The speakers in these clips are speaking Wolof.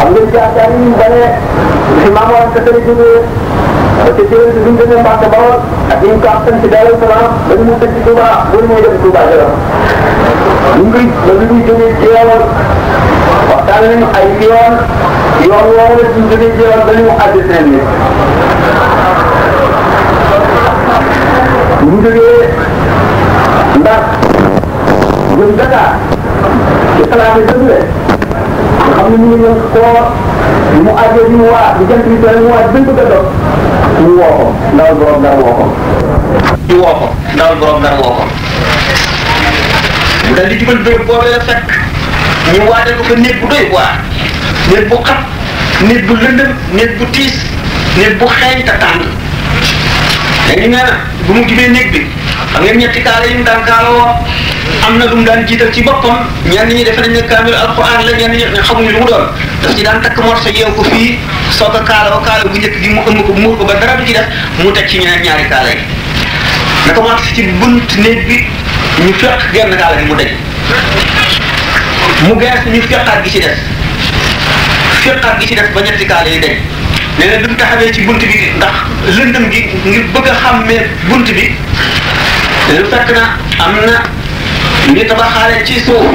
xam ngeen jaar-jaar yi ñu bare si maam war a tëri jógee ba ca déwén si duñ demee Mbàkke Bawol ak ñu ko am ci Daaru Salaam ba ñu tëj ci Touba loolu mooy dem Touba Jolof ñu ngi ba bi ñuy jógee Jeewal waxtaan nañu ay yoon woowu la ñu jógee Jeewal ba ñu mu àgg seen nit ñu jógee Ndar jëm Dakar ci talaata dëgg nga xam ne ñu ngi ñëw koor mu àggee di mu waa di jant bi mu waa di bëgg a dog ñu woo ko ndawal borom dara woo ko ñu woo ko ndawal borom dara woo ko mu dal di jubal béréb boobee la fekk ñu waajal ko fa néeg bu doy waar néeg bu xat néeg bu lëndëm néeg bu tiis néeg bu xeeñ te tàng léegi nee na bu mu jubee néeg bi xam ngeen ñetti kaala yi mu daan kaala woo am na lu mu daan jiital ci boppam ñenn ñi defe nañ ne kaamil alquran la ñenn ñi xamuñu lu mu doon daf ci daan takk morso yeew ko fii soog a kaala ba kaala bu njëkk gi mu ëmb ko muur ko ba dara du ci def mu teg ci ñeneen ñaari kaala yi naka moo tax ci bunt néeg bi ñu fekk genn kaala gi mu daj mu gees ñu fekkaat gi ci des fekkaat gi ci des ba ñetti kaala yi daj nee na bi mu taxawee ci bunt bi ndax lëndëm gi ngir bëgg a xàmmee bunt bi lu fekk na am na ñu tabaxaale ci suuf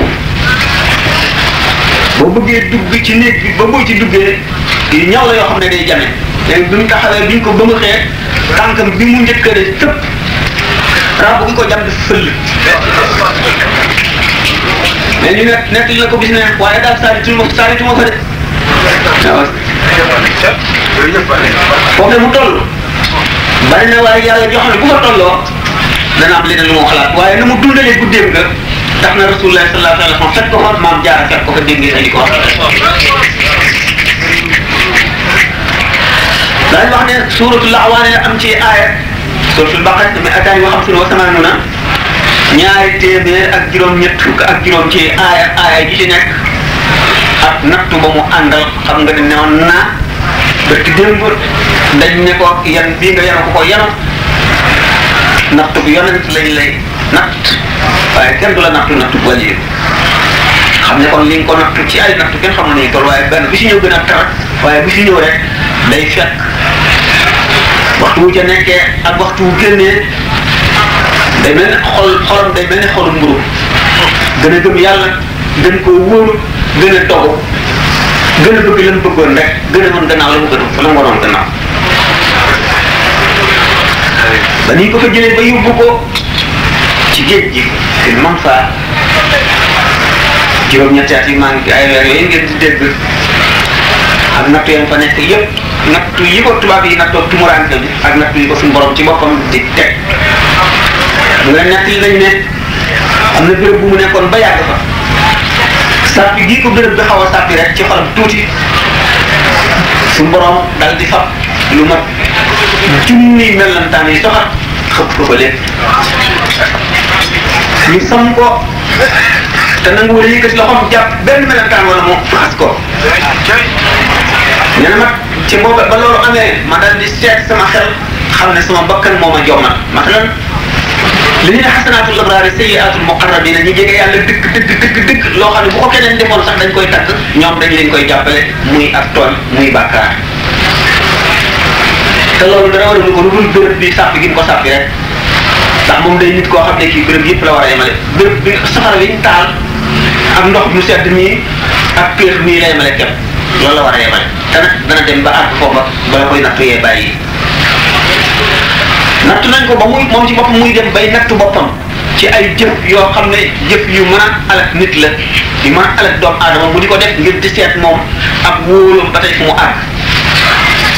boo bëggee dugg ci néeg bi ba boo ci duggee ñaw la yoo xam ne day jame léegi bi mu taxawee bi ñu ko bëmëxee tànkam bi mu njëkk a tëpp rab bu ñu ko jam di fëll mais ñu nekk la ko gis ne waaye daal saalituma fa de waaw foofu mu toll bari na waaye yàlla jox ne bu fa tolloo dana am leneen lu mu xalaat waaye na mu dundalee guddeem nga tax na rasulullah sallallahu alayhi wa sallam fekk ko fa maam jaara fekk ko fa dégg ngeen ko wax daañu wax ne suuratul A'waane am ci aaya suuratul Baqara mi ataani wa xamsuuna wa samaanuna ñaari téeméer ak juróom-ñett fukk ak juróom ci aaya ji ci nekk ak nattu ba mu àndal xam nga ne newoon naa ba ci démb dañ ne ko yan bii nga yanu ko yanu nattu bi yonent lañ lay natt waaye kenn du la nattu wali xam ne kon li nga ko nattu ci ay nattu kenn xamul nañu toll waaye benn bi si ñëw gën a tar waaye bi si ñëw rek day fekk waxtu wu ca nekkee ak waxtu wu génnee day mel ne xolam day mel ne xolu mburu gën a gëm yàlla gën koo wóolu gën a dogu gën a bëgg la mu bëggoon rek gën a mën gannaaw la mu waroon gannaaw ba ni ko fa jëlee ba yóbbu ko ci géej gi te man faa juróom-ñetti at yi maa ngi ay weer yooyu ngeen di dégg ak nattu yam fa nekk yëpp nattu yi ko tubaab yi nattoo tumuraanke bi ak nattu yi ko suñu borom ci boppam di teg mu la nekk li dañ ne am na béréb bu mu nekkoon ba yàgg fa sàppi gii ko béréb bi xaw a sàppi rek ci xolam tuuti suñu borom dal di fab lu mat junni mellantaan yi soxat xëpp ko fa lépp ñu sam ko te nangu wala yëkkati loxoom jàpp benn mellantaan wala mu faxas ko nee na mag ci boobu ba loolu amee ma dal di seet sama xel xam ne sama bakkan moo ma jommal masalan li ñu ne xasanaatul abraari sayyiaatul muqarrabiina ñi jege yàlla dëgg loo xam ne bu ko keneen defoon sax dañ koy takk ñoom dañ leen koy jàppale muy ak tooñ muy bàkkaar te loolu dara war a ko lu dul béréb bi sàppi gi mu ko sàppi rek ndax moom day nit koo xam ne kii béréb yëpp la war a yemale béréb bi safara bi ñu taal ak ndox mu sedd mii ak péex mii la yemale képp loolu la war a yemale te nag dana dem ba àgg foofa bala koy nattu yee bàyyi nattu nañ ko ba muy moom ci boppam muy dem bay nattu boppam ci ay jëf yoo xam ne jëf yu mën a alak nit la yu mën a alak doomu aadama bu di ko def ngir di seet moom ak wóoloom ba tey fu mu àgg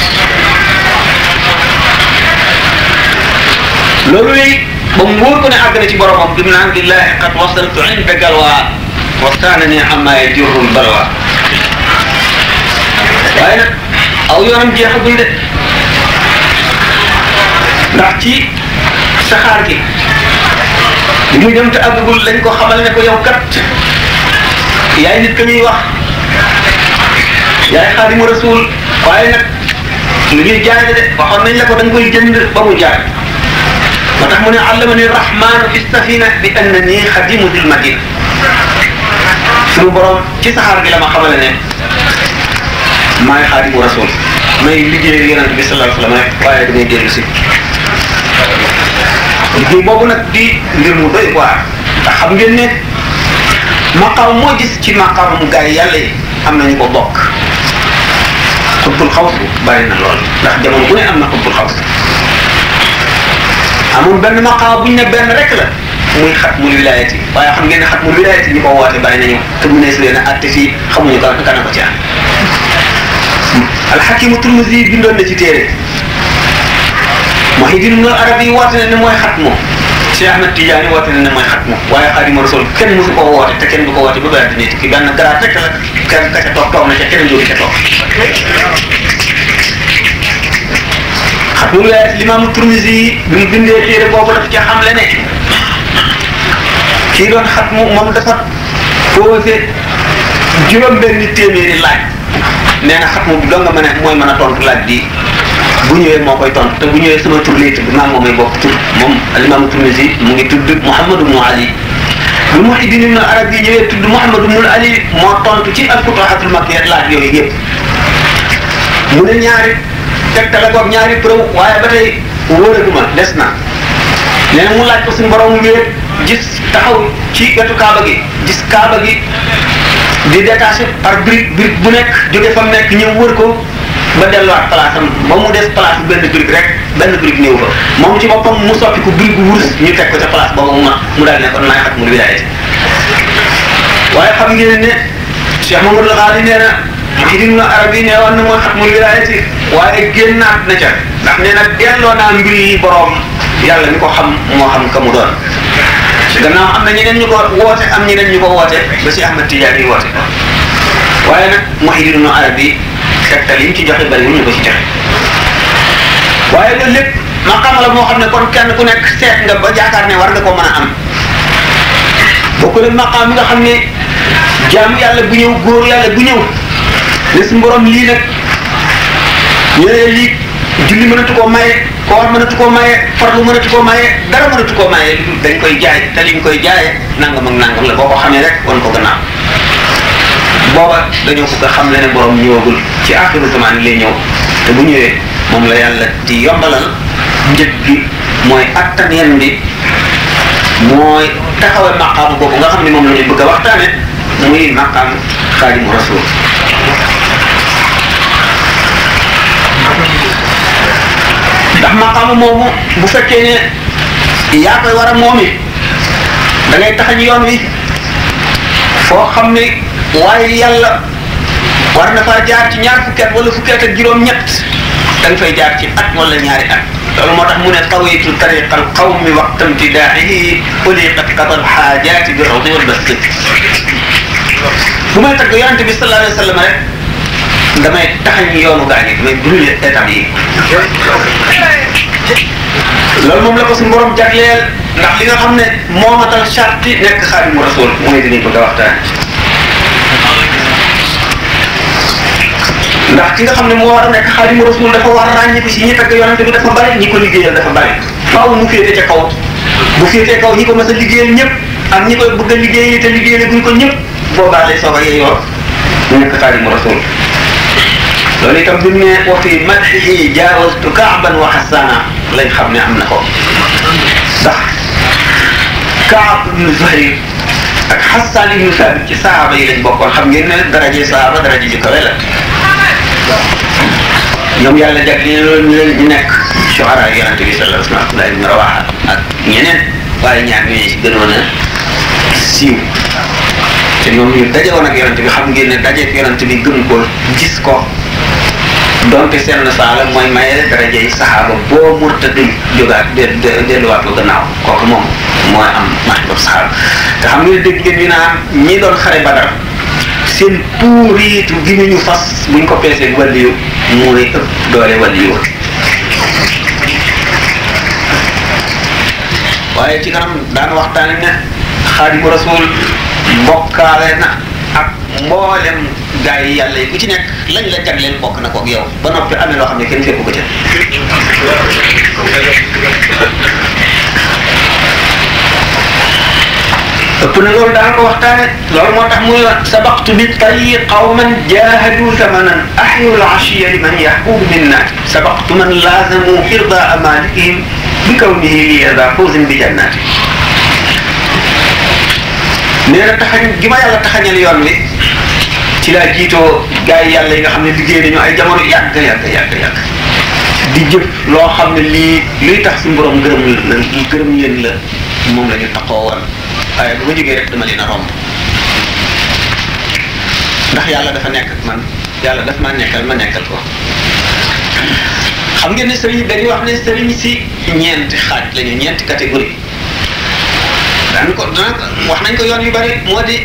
loolu léegi ba mu wóor ko ne àgg na ci boromam bi mu naan billahi qad wasaltu inda galwa wastaanani amma yajurul balwa waaye nag aw yoonam jeexagul de ndax ci saxaar gi bi muy dem te àggagul lañ ko xamal ne ko yow kat yaay nit ka ñuy wax yaay xaadimu rasul waaye nag lu ñuy jaay de waxoon nañ la ko da nga koy jënd ba mu jaay moo tax mu ne allamani rahmanu fi safina bi annani xadimu dil madina suñu borom ci saxaar gi la ma xamale ne maay xaadimu rasul may liggéey yonent bi sallallahu alayhi wa sallam rek waaye damay dellu si liggéey boobu nag di mbir mu doy waar ndax xam ngeen ne maqaam moo gis ci maqaam mu gaay yàlla yi am nañu ko bokk xutbul xaws bari na lool ndax jamono bu ne am na xutbul xaws amul benn maqaam buñ ne benn rek la muy xatmul wilaayati waaye xam ngeen ne xatmul wilaayati ñi ko woote bari nañu te mu ne si leen a àtte fii xamuñu kan ko ci am alxakimu Turmuzi bindoon na ci téere Muhyiddin Ibn Arabi woote na ne mooy xatmu Cheikh Ahmed Tidiane woote na ne mooy xatmu waaye Xaadimu Rasul kenn mosu ko woote te kenn du ko woote ba bari dina ci benn garaat rek la kenn ka ca toog na ca kenn jóge ca toog xatmul wilaayati Limaamu Turmuzi bi mu bindee téere boobu daf ca xamle ne kii doon xatmu moom dafa posé juróom-benni téeméeri laaj nee na xatmu bi doo nga mooy mën a tontu laaj bi bu ñëwee moo koy tontu te bu ñëwee sama tur lay tudd maa moom may bokk tur moom Al-Imam Turmizi mu ngi tudd Muhammad ibn Ali bu Muhyiddin Ibn Arabi ñëwee tudd Muhammad ibn Ali moo tontu ci al-Futuhatul Makkiyya laaj yooyu yëpp mu ne ñaari tegtale ko ñaari preuve waaye ba tey wóoratuma des na nee na mu laaj ko suñu borom wéet gis taxaw ci wetu Kaaba gi gis Kaaba gi di détaché par brique bu nekk jóge fa mu nekk ñëw wër ko ba delluwaat place am ba mu des place benn brique rek benn brique ñëw fa moom ci boppam mu soppi ko brique bu wurus ñu teg ko ca place boobu mu daal ne kon maay xatmul wilaayati waaye xam ngeen ne Cheikh Mamadou Ghali nee na Muhyiddin Ibn Arabi nee woon na mooy xatmul wilaayati waaye génnaat na ca ndax nee na delloo naa mbir yi borom yàlla mi ko xam moo xam ka mu doon gannaaw am na ñeneen ñu ko woote am ñeneen ñu ko woote ba si Ahmed Tidiane yi woote waaye nag Muhyiddin Ibn Arabi tegtal yi ñu ci joxe bariwul ñu ko ci joxe waaye loolu lépp maqaama la moo xam ne kon kenn ku nekk seet nga ba jaakaar ne war nga koo mën a am bokkul ak maqaam mi nga xam ne jaamu yàlla bu ñëw góor yàlla bu ñëw ne su borom lii nag ñu ne lii julli mënatu koo maye koor mënatu koo maye farlu mënatu koo maye dara mënatu koo maye dañ koy jaay te liñ koy jaayee nangam ak nangam la boo ko xamee rek wan ko gannaaw booba dañoo bëgg a xam ne borom ñëwagul ci axiru zaman lay ñëw te bu ñëwee moom la yàlla di yombalal njëg bi mooy attan yen bi mooy taxawal maqaam boobu nga xam ne moom la ñu bëgg a waxtaane muy maqaam Xaadimu Rasul ndax maqaama moomu bu fekkee ne yaa koy war a moomi da ngay taxañ yoon wi foo xam ne waaye yàlla war na faa jaar ci ñaar fukki at wala fukki at ak juróom-ñett da nga fay jaar ci at wala ñaari at loolu moo tax mu ne tawitu tariqal qawmi waqta imtidaahihi uliqat qadal xaajaati bi rawdi wal basti bu may tagg yonente bi sallallahu alayhi wa sallam rek damay taxañ yoonu gaa yi damay brûler étapes yi loolu moom la ko suñu borom jagleel ndax li nga xam ne moo matal charte nekk Xaadimu Rasul mooy dinañ bëgg a waxtaan ndax ki nga xam ne moo war a nekk Xaadimu Rasul dafa war a ràññiku si ñi tagg yonente bi dafa bari ñi ko liggéeyal dafa bari faaw mu féete ca kaw bu féetee kaw ñi ko mas a liggéeyal ñëpp ak ñi koy bëgg a liggéeyal te liggéeyal guñ ko ñëpp boobaa lay soog a yeeyoo nekk Xaadimu Rasul loolu itam bi mu ne wa fi madhihi jaawastu Kaaban wa Hassana lañ xam ne am na ko ndax Kaab ibnu Zuhayr ak Hassan ibnu Saabit ci saaba yi lañ bokkoon xam ngeen ne daraje saaba daraje ju kawe la ñoom yàlla jagleel ñu nekk shuhara yonente bi sallallahu alayhi wa sallam Abdullah ibn Rawaha ak ñeneen waaye ñaar ñooñu si gënoon a siiw te ñoom ñu daje woon ak yonente bi xam ngeen ne dajeeg yonente bi gëm ko gis ko donte seen saala mooy maye daraje yi saxaaba boo murtadul jógaat delluwaat ko gannaaw kooku moom mooy am martabab saxaaba te xam nga dégg ngeen ñu naan ñi doon xare Badar seen puuriitu gi ñu fas buñ ko peesee wàlliyu mooy ëpp doole wàlliyu waaye ci kanam daan waxtaane ne Xaadimu Rasul mbokkaale na ak mboolem gaa yi yàlla yi ku ci nekk lañ la jagleel bokk na ko ak yow ba noppi amee loo xam ne kenn fekku ko ca ëpp na loolu daan ko waxtaane loolu moo tax muy sabaqtu bi tayyi qawman jahadu thamanan أحيوا العشي لمن يحبوب منا سبقت من لازموا إرضاء مالكهم بكونه لي ذا فوز بجنات نينا تخاñ gi ma yàlla taxañal yoon wi ci laa jiitoo gars yi yàlla yi nga xam ne liggéey nañu ay jamono yàgg di jëf loo xam ne lii luy tax suñu borom gërëm leen la moom la ñu taxoo woon waaye bu ma jógee rek dama leen a romb ndax yàlla dafa nekk ak man yàlla daf ma nekkal ma nekkal ko xam ngeen ne sëriñ dañuy wax ne sëriñ si ñeenti xaaj lañu ñeenti catégorie daan ko wax nañ ko yoon yu bari moo di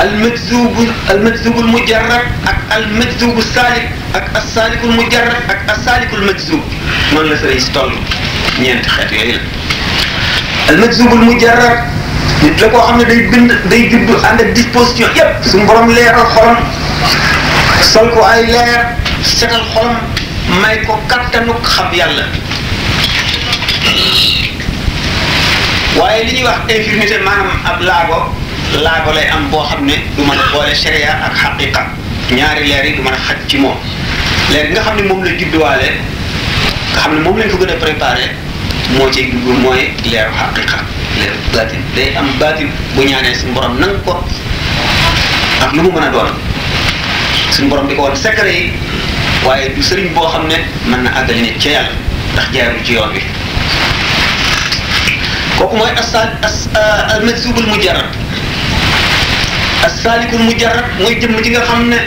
almajzubul mujarrad ak almajzubu salik ak assalikul mujarrad ak assalikul majzub noonu la sëriñ si toll ñeenti xeet yooyu la almajzubul mujarrad nit la koo xam ne day juddu ànd ak disposition yépp suñu borom leeral xolam sol ko ay leer setal xolam may ko kattanu xam yàlla waaye li ñuy wax infirmité maanaam ab laago lay am boo xam ne du mën a boole sharia ak xaqiqa ñaari leer yi du mën a xaj ci moom leer nga xam ne moom la judduwaale nga xam ne moom lañ ko gën a préparé moo ciy dugg mooy leeru xaqiqa leeru baatin day am baatin bu ñaanee suñu borom nang ko ak lu mu mën a doon suñu borom di ko woon secret yi waaye du sëriñ boo xam ne mën na àggali nit ca yàlla ndax jaarul ci yoon wi kooku mooy almajzubul mujarrad assalikul mujarrad mooy jëmm ji nga xam ne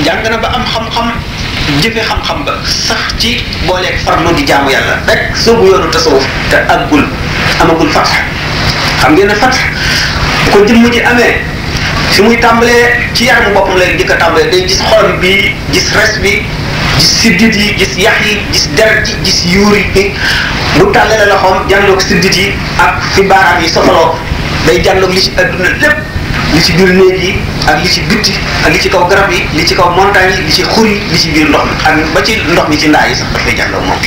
jàng na ba am xam-xam jëfe xam-xam ba sax ci booleeg farlu di jaamu yàlla rek soobu yoonu tasawuf te amagul fatx xam ngeen ne fatx bu ko jëmm ji amee fi muy tàmbalee ci yaramu boppam lay njëkk a tàmbalee day gis xolam bi gis res bi gis siddit yi gis yax yi gis deret yi gis yuur yi bu tàllalee loxoom jànloog siddit yi ak fi baaraam yi sofaloo day jànloog li ci adduna lépp li ci biir néeg yi ak li ci bitti ak li ci kaw garab yi li ci kaw montagne yi li ci xur yi li ci biir ndox mi ak ba ci ndox mi ci ndaa yi sax dafay jànloog moom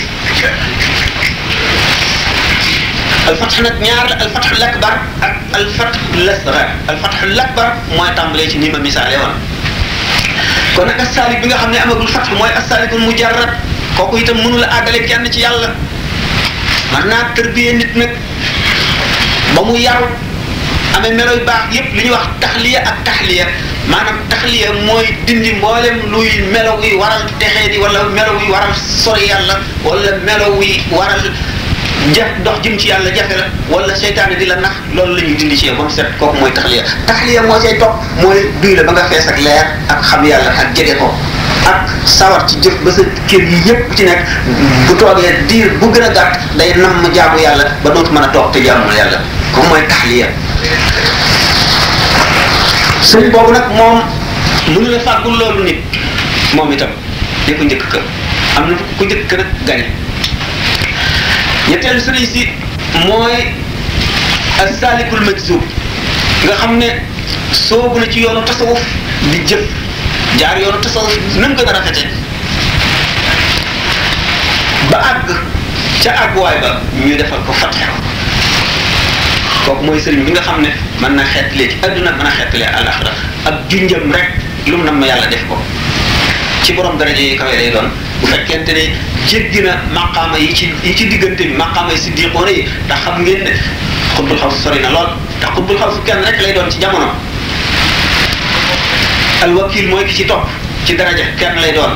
alfatx nag ñaar la alfatxul akbar ak alfatxul asgar alfatxul akbar mooy tàmbalee ci ni ma misaale woon kon nag assaalik bi nga xam ne amagul fatx mooy assaalikul mujarrad kooku itam mënula àggale kenn ci yàlla man naa tërbiyee nit nag ba mu yaru amee melo yu baax yépp li ñuy wax taxliya ak taxliya maanaam taxliya mooy dindi mboolem luy melo wuy waral texee di wala melo wuy waral sori yàlla wala melo wuy waral dox jëm ci yàlla jafe la wala seytaane di la nax loolu la ñuy dindi ci yow ba mu set kooku mooy taxliya moo cay topp mooy duy la ba nga fees ak leer ak xam yàlla ak jege ko ak sawar ci jëf ba sa kër yi yépp ci nekk bu toogee diir bu gën a gàtt day namm jaamu yàlla ba dootu mën a toog te jaamul yàlla kooku mooy taxliya sëñ boobu nag moom mënu la fàggul loolu nit moom itam di ko njëkk ka am na ku njëkk ka nag gañe ñetteelu sëriñ si mooy as-salikul majzub nga xam ne soobu na ci yoonu tasawuf di jëf jaar yoonu tasawuf nam gën a rafete ba àgg ca àgguwaay ba ñu defal ko fatxe kooku mooy sëriñ bi nga xam ne mën na xeetlee ci adduna mën a xeetlee alaxira ak junjam rek lu mu nam ma yàlla def ko ci borom daraja yi kawe lay doon bu fekkente ne jéggi na maqaama yi ci diggante bi maqaama yi siddiqoona yi ndax xam ngeen ne xutbul xaw sori na lool ndax xutbul xaw kenn rek lay doon ci jamono al wakil mooy ki ci topp ci daraja kenn lay doon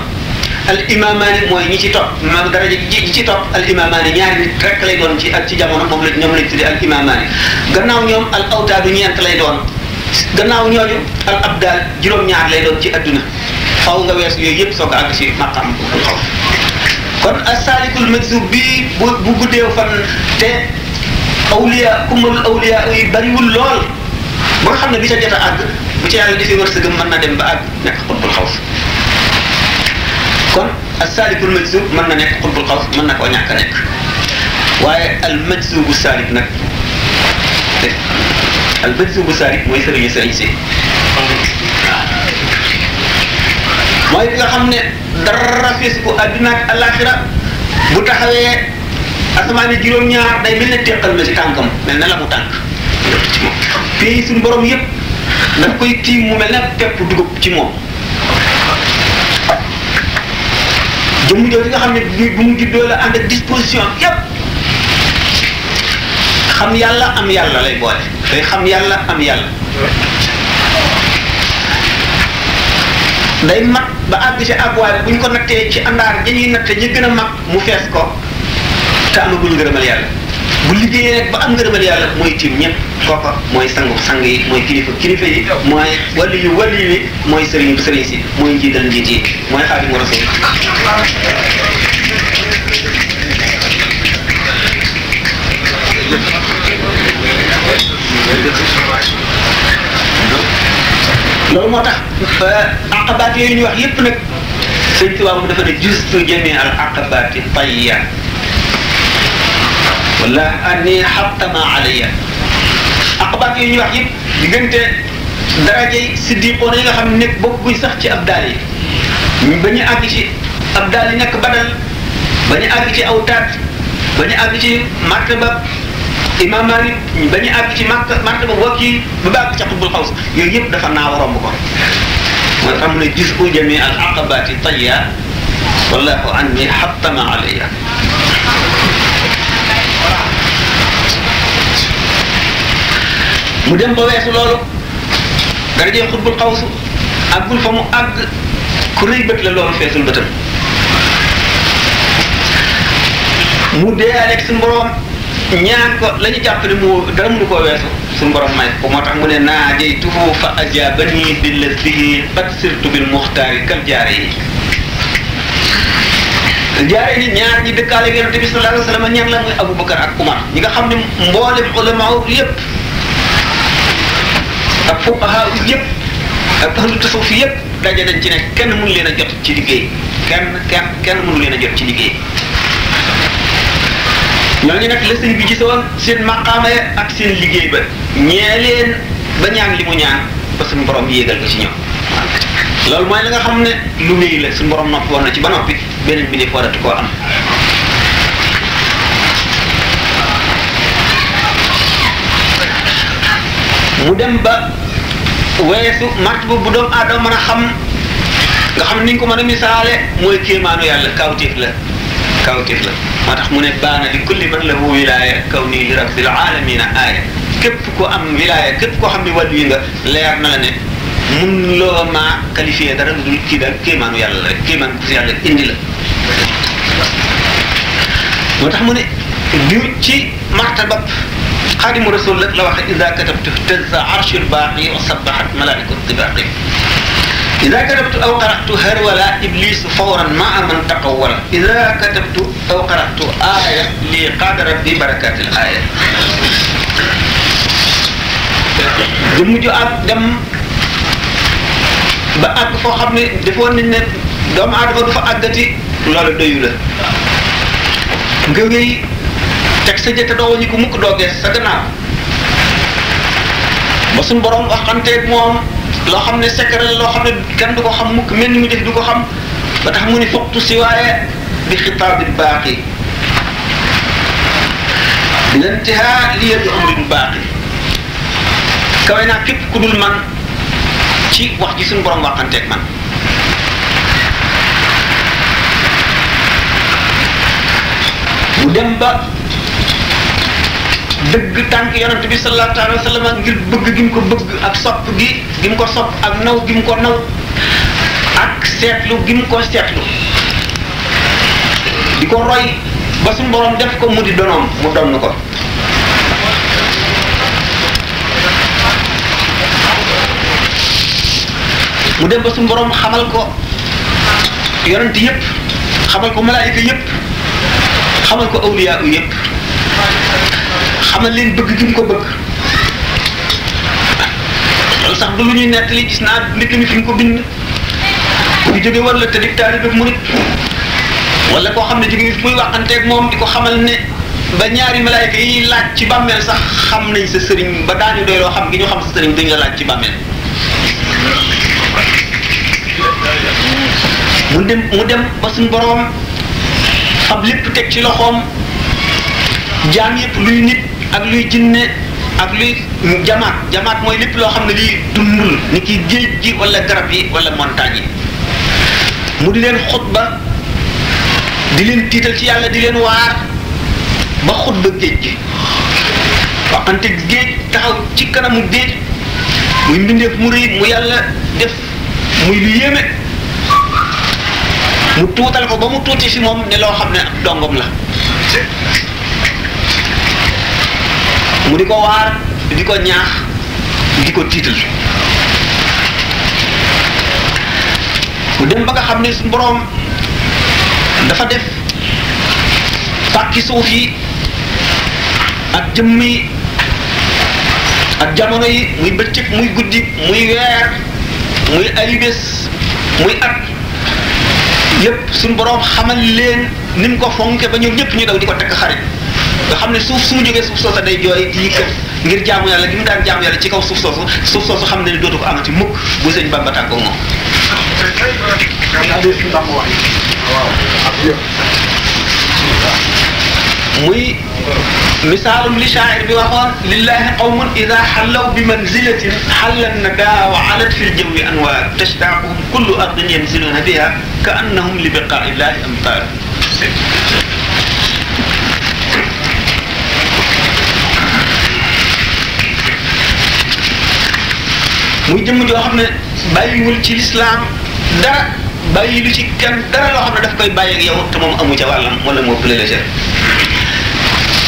al imamaani mooy ñi ci topp maanaam daraja ñi ci topp al imamaani ñaari nit rek lay doon ci jamono moom la ñoom lañ tuddee al imamaani gannaaw ñoom al awtaadu ñeent lay doon gannaaw ñooñu al abdal juróom-ñaar lay doon ci adduna xaw nga weesu yooyu yëpp soo ko àgg si maqam xaw kon as-salikul majzub bi bu guddeew fan te awliya kumalul awliya yi bariwul lool ba nga xam ne bi ca jot a àgg bu ci yàlla defee wërsëgam mën na dem ba àgg nekk xutbul xaws kon as-salikul majzub mën na nekk xutbul xaws mën na koo ñàkk a nekk waaye al majzubu salik nag al majzubu salik mooy sëriñu sëriñ si mooy bi nga xam ne dara fees ko adduna ak alaxira bu taxawee asamaani juróom-ñaar day mel ne teqal na ci tànkam mel na la mu tànk ci moom pays suñu borom yëpp daf koy tiim mu mel ne pepp dugub ci moom jëmm jooju nga xam ne bu mu juddoo la ànd ak disposition yépp xam yàlla am yàlla lay boole day xam yàlla am yàlla day mat ba àgg ci àgguwaay bu ñu ko nattee ci àndaar dañuy natte ñi gën a mag mu fees ko te amagul ngërëmal yàlla bu liggéeyee nag ba am ngërëmal yàlla mooy tiim ñëpp kooka mooy sangu sang yi mooy kilifa yi mooy wali yi mooy sëriñ si mooy njiital njiit yi mooy Xaadimu Rasuul loolu moo tax aqabaat yooyu ñu wax yépp nag sëñ Tuubaa mu dafa ne justu jami al aqabaati tayya wala anni xattama alayya aqabaat yooyu ñu wax yépp diggante darajey siddiqoon yi nga xam ne nekk bokkuñ sax ci abdaal yi ba ñu àgg ci abdaal yi nekk badal ba ñu àgg ci awtaat ba ñu àgg ci martaba imam Malik ba ñu àgg ci martaba wakil ba bàgg ca xutbul xaws yooyu yëpp dafa naaw romb ko mooy xam ne gis u jami al aqabati tayya wallahu anni xattama alayya mu dem ba weesu loolu darajee xutbul xaws àggul fa mu àgg ku rëy bët la loolu feesul bëtam mu dee aleeg suñu borom ñaan ko la ñu jàpp ne mu dara mënu koo weesu suñu borom may ko moo tax mu ne naajaytuhu fa ajabani billati qad sirtu bil muxtaari kal jaare yi ñaar ñi dëkkaale ak Yonent bi sallallahu alayhi wa sallam ñan la muy Aboubacar ak Umar ñi nga xam ne mboolem ulama yëpp ak fuqaha yëpp ak ahlu tasawuf yëpp daje nañ ci ne kenn mënu leen a jot ci liggéey kenn mënu leen a jot ci liggéey ñooñu nag la sëñ bi gisoon seen maqaama ak seen liggéey ba ñee leen ba ñaan li mu ñaan ba suñu borom yéegal ko ci ñoom loolu mooy la nga xam ne lu wéy la suñu borom noppi woon na ci ba noppi beneen bi ne fooratu koo am mu dem ba weesu martaba bu doomu aadama mën a xam nga xam ni ñu ko mën a misaale mooy kéemaanu yàlla kawtéef la moo tax mu ne baana li kulli man lahu wilaaya kaw nii li rabbil aalamiina aaya képp ko am wilaaya képp koo xam ne wàllu yi nga leer na la ne mun loo maa qualifié dara lu dul kii daal kéemaanu yàlla la rek kéemaan ku si yàlla indi la moo tax mu ne bi ci martabab Xaadimu Rasuul la waxe ida katabtu tazza arshul baaqi wa sabbahat malaa'ikatu tibaaqi ida katabtu aw qara'tu harwala iblisu fawran maa man taqawwala ida katabtu aw qara'tu aaya li qaada rabbi barakatil aaya jëmm ju ak dem ba àgg foo xam ne defoon nañ ne doomu aadama du fa àggati loolu doyu la nga wéy teg sa jëte doo wañu ko mukk doo gees sa gannaaw ba suñu borom waxanteeg moom loo xam ne secret la loo xam ne kenn du ko xam mukk mel ni mu def du ko xam ba tax mu ni foqtu si waaye bi xitaabil baaqi lantihaa li yadu amrin baaqi kawe naa képp ku dul man ci wax ji suñu borom waxanteeg man mu dem ba dëgg tànk yonent bi sallallahu alayhi wa sallam ngir bëgg gi mu ko bëgg ak sopp gi mu ko sopp ak naw gi mu ko naw ak seetlu gi mu ko seetlu di ko roy ba suñu borom def ko mu di donoom mu donn ko mu dem ba suñu borom xamal ko yonent yépp xamal ko malaayika yépp xamal ko awliya yépp xamal leen bëgg gi mu ko bëgg loolu sax du lu ñuy nettali gis naa mbir mi fi mu ko bind bu jóge wala te di taalibe murit wala koo xam ne jóge fi muy waxanteeg moom di ko xamal ne ba ñaari malaayika yi laaj ci bàmmeel sax xam nañ sa sëriñ ba daañu doy loo xam gi ñu xam sa sëriñ dañ la laaj ci bàmmeel mu dem ba suñu boroom fab lépp teg ci loxoom jaam yépp luy nit ak luy jinne ak luy jamaat mooy lépp loo xam ne lii dundul ni ki géej gi wala garab yi wala montagne yi mu di leen xutba di leen tiital ci yàlla di leen waar ba xutba géej gi waxante géej taxaw ci kanamu géej muy mbindeef mu rëy mu yàlla def muy lu yéeme mu tuutal ko ba mu tuuti fi moom ne loo xam ne ab dongom la mu di ko waar di ko ñaax di ko tiital mu dem ba nga xam ne suñu boroom dafa def pàkki suuf yi ak jëmm yi ak jamono yi muy bëccëg muy guddi muy weer muy ay bés muy at yépp suñu boroom xamal leen ni mu ko fonke ba ñoom ñëpp ñu daw di ko tekk xarit nga xam ne suuf su mu jógee suuf soosa day jooy di yëkkat ngir jaamu yàlla gi mu daan jaamu yàlla ci kaw suuf soosu xam ne ne dootu ko amati mukk bu sëñ Bamba tàggoo moom muy misaalum li shaa'ir bi waxoon lillahi qawmun ida xallaw bi manzilatin xallan nadaa wa alat fi ljawi anwaar tashtaaquhum kullu ardin yanziluuna biha ka annahum li biqaa illahi amtaar muy jëmm joo xam ne bàyyiwul ci lislaam dara bàyyi lu ci kenn dara loo xam ne daf koy bàyyi ak yow te moom amu ca wàllam wala moo pële la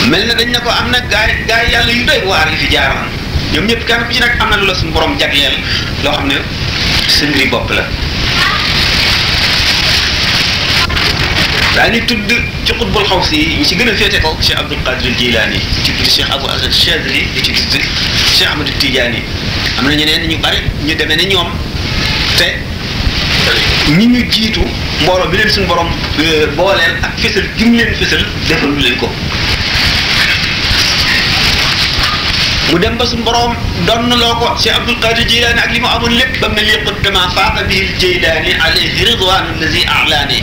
mel na dañ ne ko am na gaay yàlla yu doy waar yi fi jaaroon ñoom ñëpp kenn ku ci nekk am na lu la suñu borom jagleel loo xam ne sa mbiri bopp la daañu tudd ci xutbul xaws yi ñu ci gën a féete ko Cheikh Abdul Qadir Jilaani ci tudd Cheikh Abou Azad Chadri di ci tudd Cheikh Ahmad Tidiane am na ñeneen ñu bari ñu demee ne ñoom te ñi ñu jiitu mbooloo bi leen suñu borom booleel ak fësal gi mu leen fësal defal lu leen ko mu dem ba suñu borom doon loo ko Cheikh Abdul Qadir Jilaani ak li mu amoon lépp ba mu ne lii qutma faaqa bihi al-Jaylaani alayhi ridwaanu allazi a'laani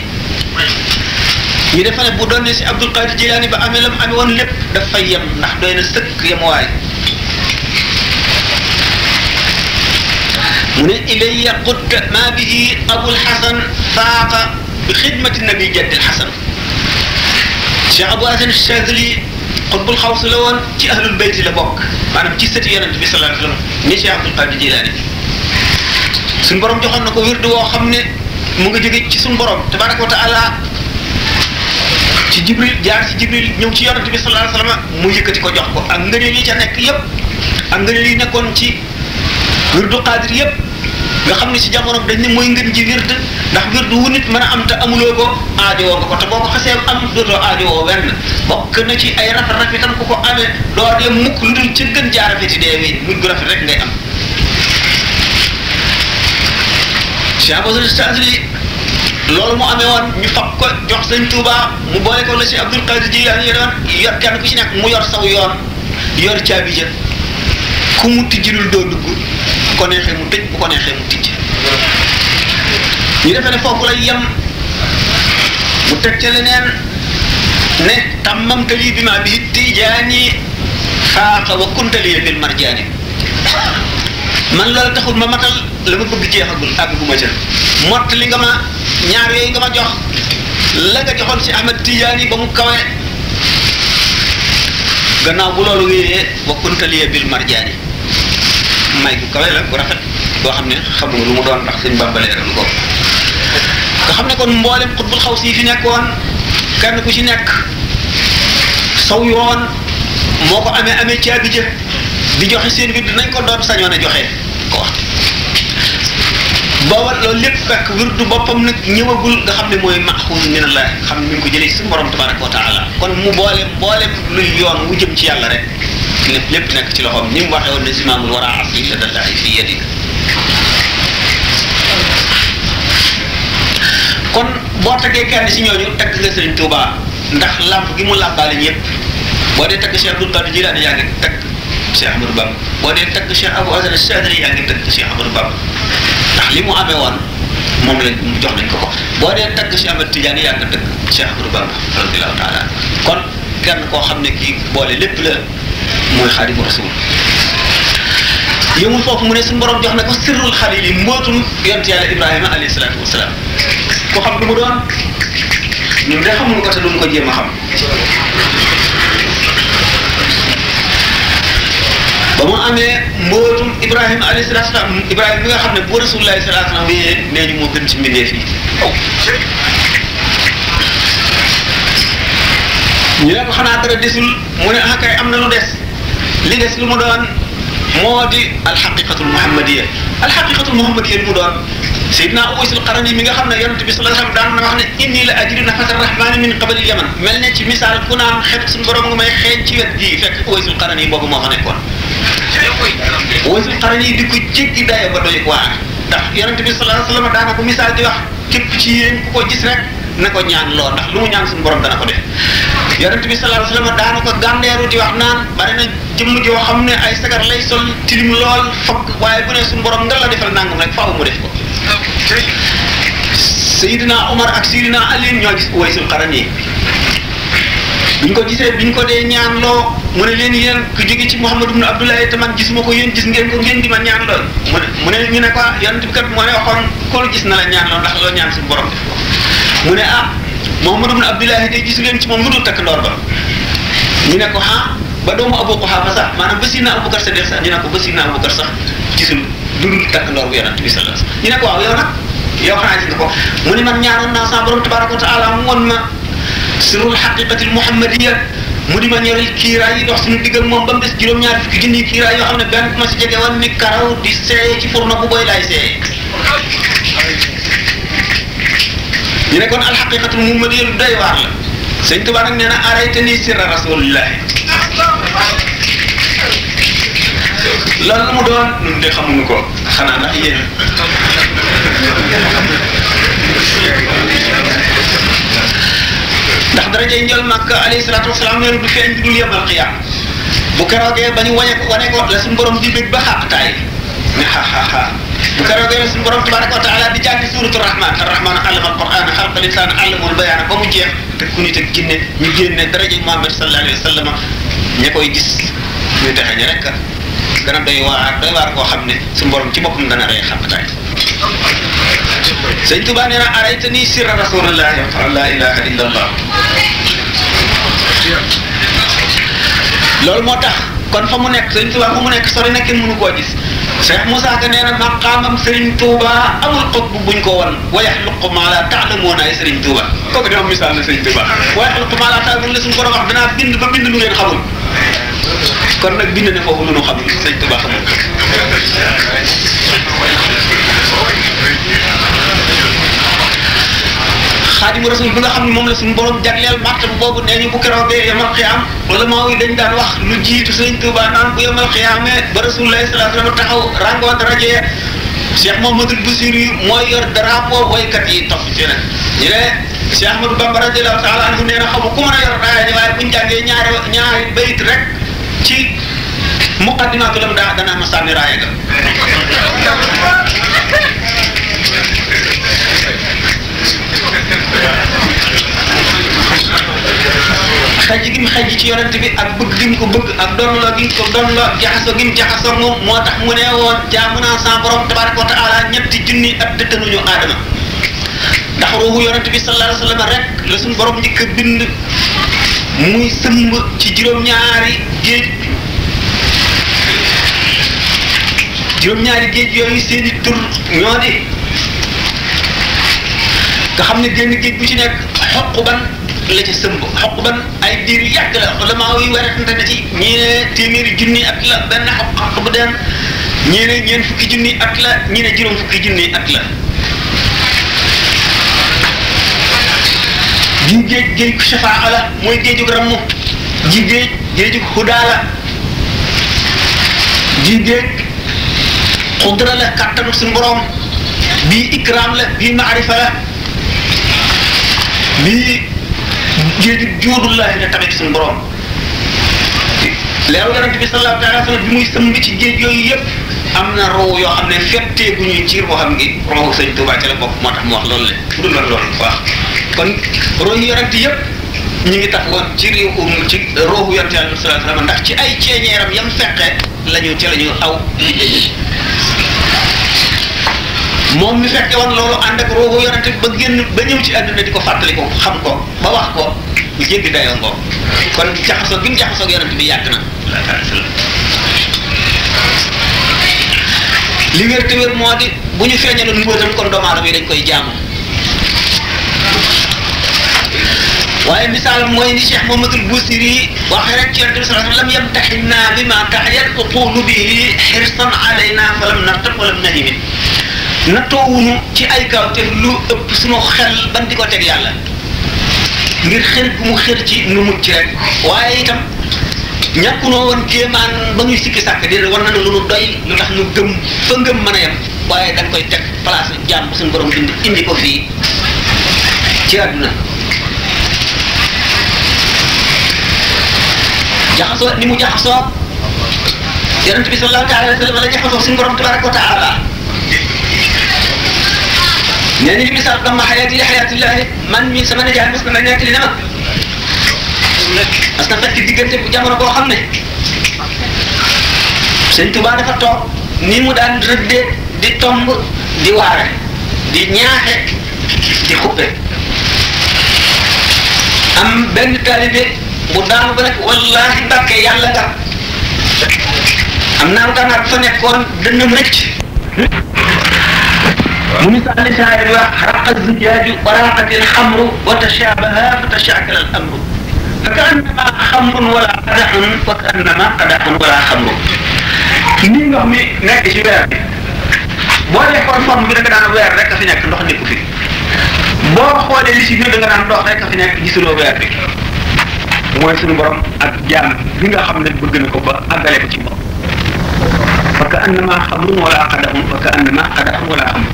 ñu defa ne bu doon ne si Abdul Qadir Jilaani ba amee lam amee woon lépp daf fay yem ndax doy na sëkk yemuwaay mu ne ilayya qutta ma bihi Abul Hasan faaqa bi xidmati nabi jaddil Hasan Cheikh Abou Hasan Chadli xutbul xaws la woon ci ahlul bayti la bokk maanaam ci sëti yonent bi sallallahu alayhi wa sallam ni Cheikh Abdul Qadir Jilaani suñu borom joxoon na ko wirdu woo xam ne mu nga jóge ci suñu borom tabaraka wa taala ci Jibril jaar ci Jibril ñëw ci yonent bi sallallahu alayhi wa sallam mu yëkkati ko jox ko ak ngëneel yi ca nekk yépp ak ngëneel yi nekkoon ci wirdu Qadir yépp nga xam ne ci jamono dañ ne mooy ngën ji wird ndax wirdu wu nit mën a am te amuloo ko aajowoo nga ko te boo ko xasee am dootoo aajowoo wenn bokk na ci ay rafetam ku ko amee doo dee mukk lu dul ci gën jaa rafeti deewee mujj gu rafet rek ngay am Cheikh Abou Chadli loolu mu amee woon ñu fab ko jox Sëñ Tuuba mu boole ko la si Abdul Qadir Jilaani yor kenn ku ci nekk mu yor saw yoon yor caabi ja ku mu tijjilul doo dugg bu ko neexee mu tëj bu ko neexee mu tijj ñu defee ne foofu lay yem mu teg ca leneen ne tammamtali bi ma bi tijaani faaqa wa kuntali bil marjaani man loolu taxul ma matal la ma bëgg jeexagul àgguma ca mott li nga ma ñaar yooyu nga ma jox la nga joxoon ci Ahmad Tijaani ba mu kawe gannaaw bu loolu wéyee wa kuntali bil marjaani may bu kawe la bu rafet boo xam ne xamu nga lu mu doon ndax sëñ Bamba leeral ko nga xam ne kon mboolem xutbul xaws yi fi nekkoon kenn ku ci nekk saw yoon moo ko amee caabi jë di joxe seen wird nañ ko doon sañoon a joxe ko wax booba loolu lépp fekk wirdu boppam nag ñëwagul nga xam ne mooy maxuus min Allah xam ne mi ngi ko jëlee ci suñu borom tabaraka wa taala kon mu mboolem luy yoon wu jëm ci yàlla rek lépp nekk ci loxoom ni mu waxee woon ne zimaamul wara asli ladallahi fi yadik kon boo taggee kenn si ñooñu tagg nga Sëriñ Tuuba ndax làmp gi mu làmbaale ñëpp boo dee tagg Cheikh Abdul Qadir Jilaani yaa ngi tagg Cheikh Ahmadou Bamba boo dee tagg Cheikh Abou Hasan Chadri yaa ngi tagg Cheikh Ahmadou Bamba ndax li mu amee woon moom lañ jox nañ ko boo dee tagg Cheikh Ahmad Tidiane yaa ngi tagg Cheikh Ahmadou Bamba radiyallahu taala kon kenn koo xam ne kii boole lépp la mooy xaadimu rasul yëmul foofu mu ne suñu borom jox na ko sirrul xalil yi mbootum yonent yàlla Ibrahima alayhi salaatu wasalaam ko xam lu mu doon ñun de xamuñu ko te duñ ko jéem a xam ba mu amee mbootum Ibrahima alayhi salaatu wasalaam Ibrahima bi nga xam ne bu rasulullahi salaatu wasalaam wéyee nee ñu moo gën ci mbindeef yi ñu ne ko xanaa dara desul mu ne ah kay am na lu des li des lu mu doon moo di alxaqiqatul muhammadiya alxaqiqatul muhammadiya li mu doon Seydina Uwaysul Qarani mi nga xam ne yonent bi sallallahu alayhi wasallam daan na wax ne inni la ajidu nafata rahmani min qabali yaman mel ne ci misaal ku naan xet suñu borom nga may xeeñ ci wet gii fekk Uwaysul Qarani boobu moo fa nekkoon Uwaysul Qarani di ko jéggi dayo ba doy waar ndax yonent bi sallallahu alayhi wasallam daana ko misaal di wax képp ci yéen ku ko gis rek na ko ñaan loo ndax lu mu ñaan suñu borom dana ko def yonent bi sallallahu alayhi wasallam daana ko gàndeeru di wax naan bari na jëmm joo xam ne ay sagar lay sol tilim lool fokk waaye bu ne suñu borom nga la defal nangam rek faaw mu def ko Seydina Omar ak Seydina Ali ñoo gis Uwaysul Qarani biñ ko gisee biñ ko dee ñaan loo mu ne leen yéen ku jóge ci Muhammad ibn Abdullah te man gisuma ko yéen gis ngeen ko ngeen di ma ñaan lool mu ne ñu ne ko yonent bi kat moo ne waxoon ko gis na la ñaan lool ndax loo ñaan suñu borom def ko mu ne ah Muhammad ibn Abdullah te gisu leen ci moom lu dul takk ndoor ba ñu ne ko ah ba doomu Abu Quhafa sax maanaam ba Sidna Abubakar Sadiq sax ñu ne ko ba Sidna Abubakar sax gisul lu dul takk ndoor bu yonent bi sallallahu alayhi wasallam ñu ne ko waaw yow nag yow xanaa gis nga ko mu ne man ñaanoon naa sama borom tabaraka wa taala mu won ma sirrul haqiqatil muhammadiya mu di ma ñoril kiiraay yi dox suñu digg ak moom ba mu des juróom-ñaar fukki junni kiiraay yoo xam ne benn ma si jege woon ni karaw di seey ci furna bu booy laay seey ñu ne kon alxaqiqatul muhammadiya lu doy waar la sëñ Tuba nag nee na araytani sirra rasulillahi loolu mu doon ñun de xamuñu ko xanaa ndax yéen ndax darajay njël Makka alayhi salaatu wasalaam nee na du feeñ dul yemal xiyaam bu keroogee ba ñu wane ko la suñu borom di bég ba xàqtaay ne xa bu keroogee la suñu borom tabaraka wa taala di jàngi suuratu rahman arrahman allama alquran xalqa linsaan allamul bayaana ba mu jeex te ku nit ak jinne ñu génne darajay Muhammad sallallahu alayhi wa sallam ña koy gis ñu texe ñi rek gën a doy waar koo xam ne suñu borom ci boppam dana rey xàqtaay sëñ Tuba nee na araytani sirra rasulillahi la ilaha illa allah loolu moo tax kon fa mu nekk sëñ Tuba fa mu nekk sori na kenn mënu koo gis Cheikh Moussa Ka nee na maqaamam Serigne Touba amul xutbu buñ ko won wa yaxluqu maa laa ta'lamuuna ay Serigne Touba kooku dama misaal la Serigne Touba wa yaxluqu maa laa ta'lamuuna la suñu borom wax danaa bind ba bind lu ngeen xamul kon nag bind ne foofu lu nu xamul Serigne Touba xamul xaadimu rasul bi nga xam ne moom la suñu borom jagleel martaba boobu nee ñu bu keroogee yamal xiyaam wala maa yi dañ daan wax lu jiitu sëñ Tuuba naan bu yamal xiyaamee ba rasulullahi sallallahu alayhi wasallam taxaw rangoo daraje Cheikh Mouhamadoul Boussiri mooy yor drapeau woykat yi topp ci nag ñu ne Cheikh Ahmadou Bamba radiyallahu ta'ala anhu nee na xamu ku mën a yor raaya ji waaye buñ jàngee ñaari bayit rek ci muqaddimatu lam daa dana ma sànni raaya ga xaj gi mu xaj ci yonent bi ak bëgg gi mu ko bëgg ak doonloo gi mu ko doonloo jaxasoo gi mu jaxasoo moom moo tax mu ne woon jaamu naa sa borom tabaraka wa taala ñetti junni at dëttanuñu aadama ndax ruuxu yonent bi sallallahu alayhi wa sallam rek la suñu borom njëkk a bind muy sëmb ci juróom-ñaari géej yooyu seeni tur ñoo di nga xam ne génn géej bu ci nekk xoquban la ca sëmb xoquban ay diir yu yàgg la wala maa yi werante na ci ñii ne téeméeri junni at la benn xoq bu den ñii ne ñeent fukki junni at la ñii ne juróom fukki junni at la ji géej shafaa la mooy géejug rammu ji géejug hudaa la ji géej xudra la kàttanu suñu borom bii ikraam la bii maarifa la bii géejug juudullahi la tamit suñu borom leeru yonent bi sallallahu alayhi wa sallam bi muy sëmb ci géej yooyu yëpp am na roo yoo xam ne fettee gu ñuy ciir boo xam ngi roo sëñ Tuubaa ci la bokk moo tax mu wax loolu le bu dul loolu waaw kon roo yi yonent yëpp ñi ngi taxawoon ci roohu yonent Yàlla sallallahu alayhi wasallam ndax ci ay ceeñeeram yam fekkee ci lañu aw moom mi fekke woon loolu ànd ak roohu yonent ba génn ba ñëw ci àdduna di ko fàttali ko xam ko ba wax ko bu jéggi dayoo ngoo kon jaxasoo gi mu jaxasoo ak yonent bi yàgg na li wér te wér moo di bu ñu feeñaloon mbóotam kon doomu aadama yi dañ koy jaamu waaye misaal mooy ni Cheikh Mouhamadoul Bousiri waxee rek ci yonent bi sallallahu alayhi wa sallam yamtaxinna bima taxyat uqulu bihi xirsan alayna falam nartab walam nahim nattoowuñu ci ay kaw te lu ëpp suñu xel ban di ko teg yàlla ngir xër gu mu xër ci nu mucc rek waaye itam ñàkkunoo woon kéemaan ba ñuy sikki sàkk di war na ne lu nu doy lu tax ñu gëm fa ngëm mën a yem waaye dañ koy teg place jàmm suñu borom indi ko fii ci àdduna jaxasoo ni mu jaxasoo yonent bi sallallahu alayhi wa sallam la jaxasoo suñu borom tabaraka wa taala nee ni misaal dama xayaati li xayaatillahi man mi sama nijaay mos na ma nekk li ne ma parce que fekk diggante bu jamono boo xam ne Sëñ Tuubaa dafa toog ni mu daan rëdde di tomb di waare di ñaaxe di xuppe am benn taalibe bu daanu ba nag wallahi Mbàkke yàlla nga am naa gànnaar fa nekkoon dënnam rëcc mu misaal li saari wax raqa zujaaju wa raqati alxamru wa tashabaha fa tashaakala al amru fa ka annama xamrun wala qadaxun fa ka annama qadaxun wala xamru nii ndox mi nekk ci weer bi boo defoon forme bi da nga daan weer rek a fi nekk ndox nekku fi boo xoolee li si biir da nga daan ndox rek a fi nekk gisuloo weer bi mooy suñu borom ak jaam bi nga xam ne bëgg na ko ba àggale ko ci moom fa ka annama xamrun wala qadaxun fa ka annama qadaxun wala xamru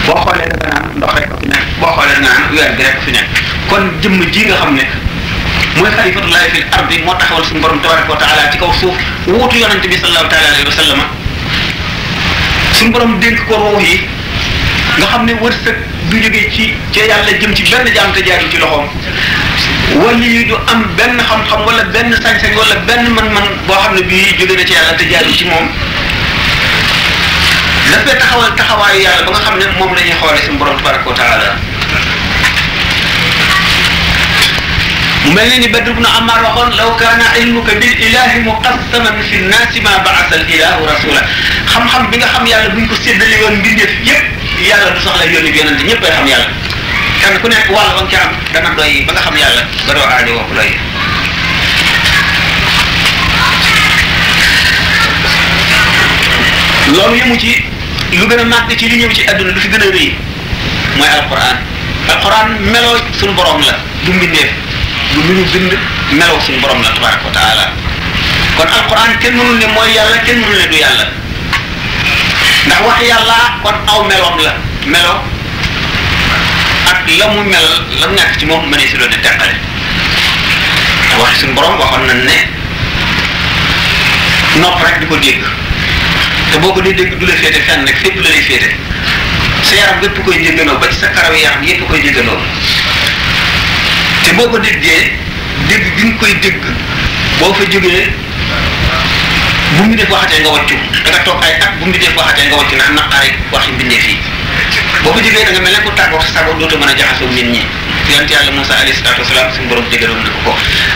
boo xoolee da nga naan ndox rek a fi nekk boo xoolee da nga naan weer bi rek a fi nekk kon jëmm ji nga xam ne mooy xalifatullahi fil ardi moo taxawal suñu borom tabaraka wa taala ci kaw suuf wuutu yonente bi sallallahu taala alayhi wa sallam suñu borom dénk ko roox yi nga xam ne wërsëg du jógee ci yàlla jëm ci benn jaam te jaarul ci loxoom wala yi du am benn xam-xam wala benn sañ-sañ wala benn man-man boo xam ne bii jóge na ci yàlla te jaarul ci moom dafay taxawal taxawaayu yàlla ba nga xam ne moom la ñuy xoolee suñu borom tabaraka wa taala mu mel ne ni Badr ibn Ammar waxoon law kaana ilmuka bil ilahi muqassaman fi nnaasi ma ba'atha al ilahu rasula xam-xam bi nga xam yàlla buñ ko séddale woon mbindeef yépp yàlla du soxla yónni bi yonente ñëpp ay xam yàlla kenn ku nekk wàll ba nga ca am dana doy ba nga xam yàlla ba doo aajo woo doy loolu yëmu ci lu gën a màgg ci li ñëw ci àdduna lu fi gën a rëy mooy alquran meloo suñu borom la du mbindeef du lu ñu bind meloo suñu borom la tabaraka wa taala kon alquran kenn mënul ne mooy yàlla kenn mënul ne du yàlla ndax wax yàlla kon aw meloom la melo ak la mu mel la nekk ci moom mënee si doon di teqale te waxi suñu borom waxoon nañ ne nopp rek di ko dégg te boo ko dee dégg du la féete fenn rek fépp la lay féete sa yaram yépp koy déggandoo ba ci sa karaw yaram yépp koy déggandoo te boo ko déggee dégg gi nga koy dégg boo fa jógee bu mu def waxatee nga wàccu da nga toog ay at bu mu def waxatee nga wàccu ndax naqaari waxi mbindee fii boo fa jógee da nga mel ne ku tàggoo sa sago dootoo mën a jaxasoo nit ñi yonent yàlla Moussa alayhi salaatu wasalaam suñu borom dégaloon na ko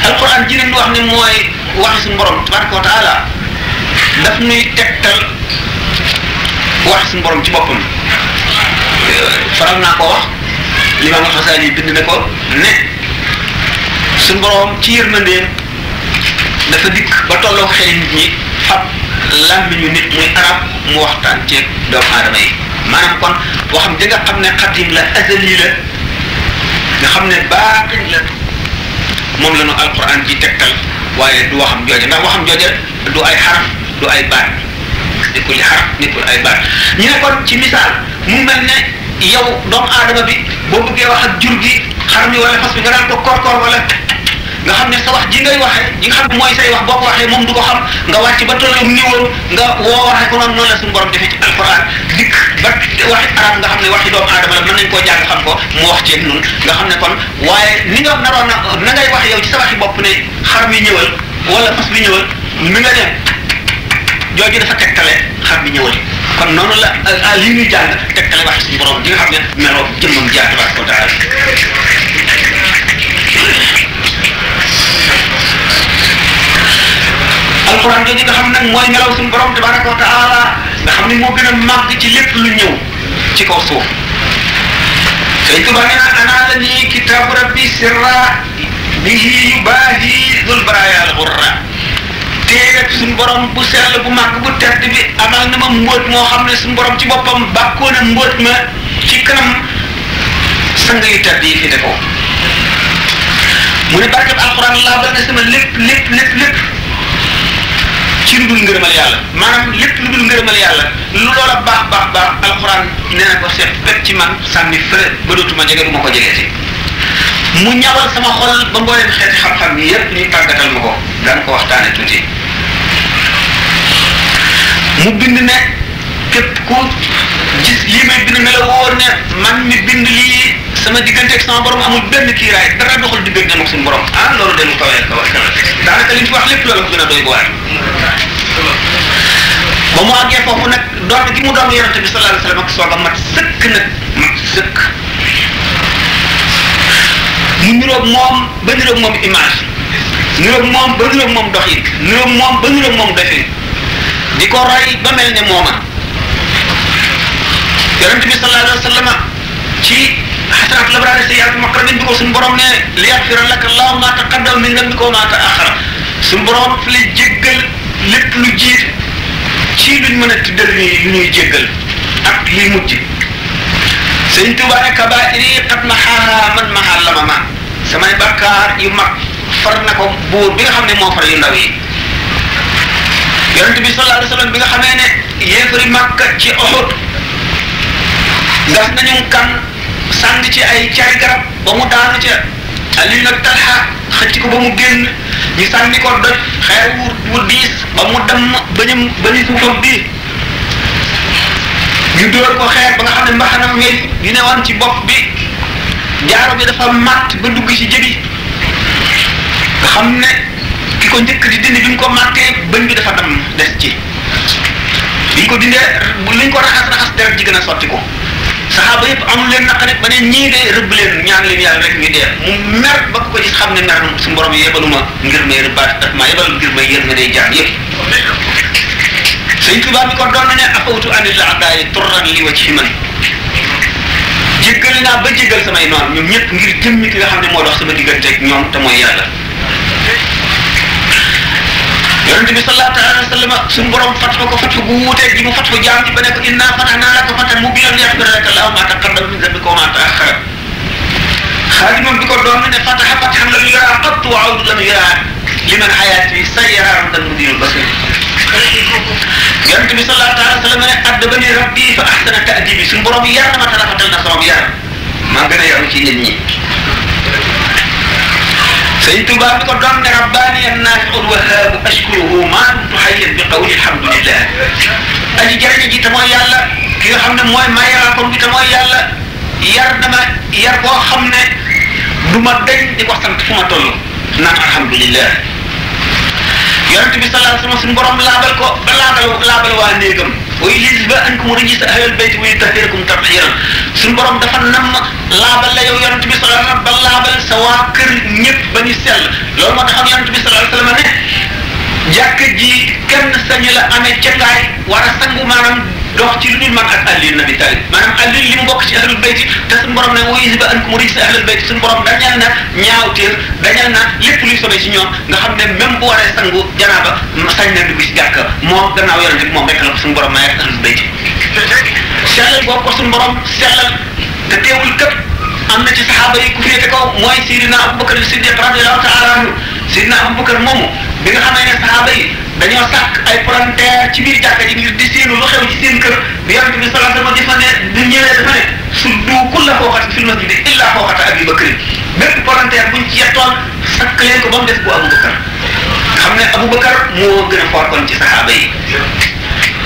alquran ji leen wax ne mooy waxi suñu borom tabaraka wa taala daf nuy tegtal wax suñu borom ci boppam faral naa ko wax Limaam Al-Xasaali bind na ko ne suñu borom ci yërmandeem dafa dikk ba tolloo xel nit ñi fab làmmiñu nit muy arab mu waxtaan ceeg doomu aadama yi maanaam kon waxam di nga xam ne xadim la azali la nga xam ne baatin la moom la nu alquran ci tegtal waaye du waxam jooja ndax waxam jooja du ay xaraf du ay baat nekkul li xaraf nekkul ay baat ñu ne kon ci misaal mu mel ne yow doomu aadama bi boo bëggee wax ak jur gi xar mi wala fas bi nga daan ko koor wala nga xam ne sa wax ji ngay waxee ji nga xam ne mooy say wax boo ko waxee moom du ko xam nga wàcc ba tollu niveau nga woo waxee ko noonu la suñu borom defee ci alquran dikk ba waxi arab nga xam ne waxi doomu aadama la mën nañ koo jàng xam ko mu wax ceeg nun nga xam ne kon waaye ni nga naroon na ngay wax yow ci sa waxi bopp ne xar mi ñëwal wala fas bi ñëwal mi nga dem jooju dafa tegtale xar mi ñëwal kon noonu la lii ñuy jàng tegtale waxi suñu borom di nga xam ne meloo jëmmam jaar tabaraka wa taala alquran jooju nga xam nag mooy melaw suñu borom tabaraka wa taala nga xam ne moo gën a màgg ci lépp lu ñëw ci kaw suuf Sëñ Tuubaa nee na ana la nii kitaabu rabbi sirra bihi yubaahi dul baraaya al ghurra téere suñu borom bu sell bu màgg bu tedd bi amal na ma mbóot moo xam ne suñu borom ci boppam bàkkoo na mbóot ma ci kanam sang yu tedd yi fi defoo mu ne barkeb alquran laabal na sama lépp ci lu dul ngërëmal yàlla maanaam lépp lu dul ngërëmal yàlla lu loola baax alquran nee na ko seet bet ci man sànni fële ba dootuma jege du ma ko jegeeti mu ñawal sama xol ba mbooleem xeeti xam-xam yi yépp ñu tàggatal ma ko daan ko waxtaane tuuti mu bind ne képp ku gis lii may bind ne la wóor ne man mi bind lii sama diggante ak sama borom amul benn kiiraay dara doxul diggante ak suñu borom loolu de lu kawee daanaka li ñu fi wax lépp loolu ko gën a doy bu waar ba mu àggee foofu nag doon gi mu doon yonente bi sallallahu alayhi wasallam ak soog a mat sëkk nag mat sëkk mu niroog moom ba niroog moom image niroog moom ba niroog moom doxin niroog moom ba niroog moom defin di ko roy ba mel ne mooma yonente bi sallallahu alayhi wasallam ci xasanaat labraari sayyi'aat muqarrabin bi ko suñu borom ne li yaghfira laka Allahu ma taqaddama min dhanbika wa ma ta'akhkhara suñu borom fi lay jéggal lépp lu jiit ci luñ mën a tuddal ni lu ñuy jéggal ak liy mujj Sëñ Tuubaa ne kabaa'iri qad mahaahaa man mahaa lamama samay bàkkaar yu mag far na ko buur bi nga xam ne moo far yu ndaw yi yonent bi sallallahu alayhi wasallam bi nga xamee ne yéefari Makka ci Uhud gas nañu kan sànni ci ay cari garab ba mu daanu ca Ali nag Talha xëcc ko ba mu génn ñu sànni ko doj xeer wu diis ba mu dem bañu suufam bi ñu dóor ko xeer ba nga xam ne mbaxanam weñ di ne woon ci bopp bi jaaro bi dafa matt ba dugg ci jëbi nga xam ne ki ko njëkk di dindi bi ñu ko mattee bëñ bi dafa dem des ci bi ñu ko dindee luñ ko raxas deret ji gën a sotti ko saxaaba yëpp amul leen naqarit ba ne ñii de rëbb leen ñaan leen yàlla rek ñu dee mu mer ba ko gis xam ne mer suñu borom yebaluma ngir may rëbbaat daf maa yebal ngir may yër nga day jaam yëpp Sëñ Tuubaa bi ko doon na ne afawtu anil a'daa'i turran li wajhi man jéggal naa ba jéggal samay noon ñoom ñëpp ngir jëmmi ki nga xam ne moo dox sama diggante ak ñoom te mooy yàlla yonent bi sallallahu alayhi wa sallam suñu borom fatfa ko fatfa gu wuuteeg ji mu fatfa jaam ci ba ne ko inna fatahnaa laka fatan mubiinan liyaghfira laka Allahu maa taqaddama min dhanbika wa maa ta'akhkhara xaadimam bi ko doon ne fataha fathan lam yuraa qattu wa awdu lam yuraa liman hayaati sayyaraa amdan mudiirul basiir yonent bi sallallahu alayhi wa sallam ne addabani rabbi fa ahsana ta'dibi suñu borom yar na ma te rafetal na sama yar maa gën a yaru ci nit ñi Sëñ Tuubaa bi ko doon ne rabbaani an-naafi'ul wahhaabu ashkuruhu maa dumtu hayyan bi qawli alhamdulillah aji jariñ ji te mooy yàlla ki nga xam ne mooy mayaakoon bi te mooy yàlla yar na ma yar boo xam ne du ma dañ di ko sant fu ma toll naan alhamdulillah yonent bi sallallahu alayhi wasallam suñu borom laabal ko ba laabal waa néegam wa yuzhiba ankum rijsa ahlal bayti wa yutahhirakum tathiran suñu borom dafa nam laabal la yow yonent bi sallallahu alayhi wasallam ba laabal sa waa kër ñëpp ba ñu sell loolu moo taxoon yonent bi sallallahu alayhi wasallam ne jàkk ji kenn sañu la amee cangaay war a sangu maanaam dox ci lu dul man ak Ali ibn Abi Talib maanaam Ali li mu bokk ci ahlul bayti te suñu borom ne wa yuzhiba ankum rijsa ahlal bayti suñu borom dañal na ñaawteer dañal na lépp luy sobe ci ñoom nga xam ne même bu waree sangu janaaba sañ na dugg ci jàkk moo gannaaw yonent bi moom rek la ko suñu borom may ak ahlul bayti sellal boobu ko suñu borom sellal te teewul këpp am na ci saxaaba yi ku féete kaw mooy Sidina Abubakar Siddiq radiyallahu ta'ala anhu Sidina Abubakar moomu bi nga xamee ne saxaaba yi dañoo sàkk ay palanteer ci biir jàkka ji ngir di séenu lu xew ci seen kër bi yonent bi sallallahu alayhi wasallam dafa ne du ñëwee dafa ne suddu kulla xooxatin fil masjidi illa xooxata Abi Bakr bépp palanteer buñ ci yettoon sakk leen ko ba mu des bu Abubakar xam ne Abubakar moo gën a foor kon ci saxaaba yi